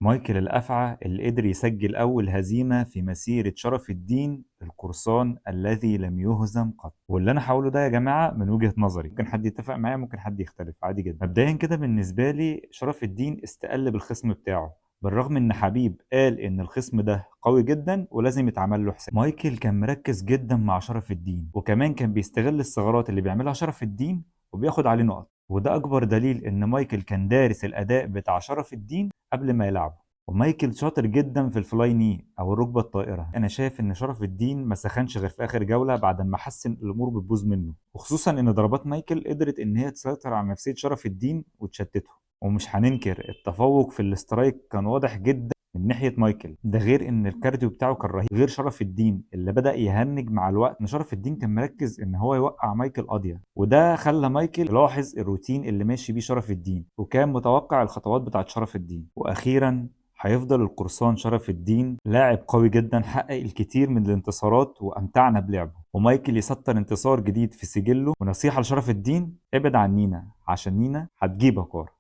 مايكل الأفعى اللي قدر يسجل أول هزيمة في مسيرة شرف الدين القرصان الذي لم يهزم قط. واللي أنا هقوله ده يا جماعة من وجهة نظري، ممكن حد يتفق معايا ممكن حد يختلف، عادي جدا. مبدئيا كده بالنسبة لي شرف الدين استقل بالخصم بتاعه، بالرغم ان حبيب قال ان الخصم ده قوي جدا ولازم يتعمل له حساب. مايكل كان مركز جدا مع شرف الدين، وكمان كان بيستغل الثغرات اللي بيعملها شرف الدين وبياخد عليه نقط، وده اكبر دليل ان مايكل كان دارس الاداء بتاع شرف الدين قبل ما يلعبه. ومايكل شاطر جدا في ال fly knee او الركبة الطائرة. انا شايف ان شرف الدين ما سخنش غير في اخر جولة بعد ما حس ان الامور بتبوظ منه، وخصوصا ان ضربات مايكل قدرت ان هي تسيطر على نفسية شرف الدين وتشتته. ومش هننكر التفوق في ال strike كان واضح جدا من ناحية مايكل، ده غير ان ال cardio بتاعه كان رهيب، غير شرف الدين اللي بدا يهنج مع الوقت. ان شرف الدين كان مركز ان هو يوقع مايكل قاضيه، وده خلى مايكل يلاحظ الروتين اللي ماشي بيه شرف الدين، وكان متوقع الخطوات بتاعت شرف الدين. واخيرا هيفضل القرصان شرف الدين لاعب قوي جدا، حقق الكثير من الانتصارات وامتعنا بلعبه، ومايكل يسطر انتصار جديد في سجله. ونصيحة لشرف الدين، ابعد عن نينا عشان نينا هتجيبك ورا.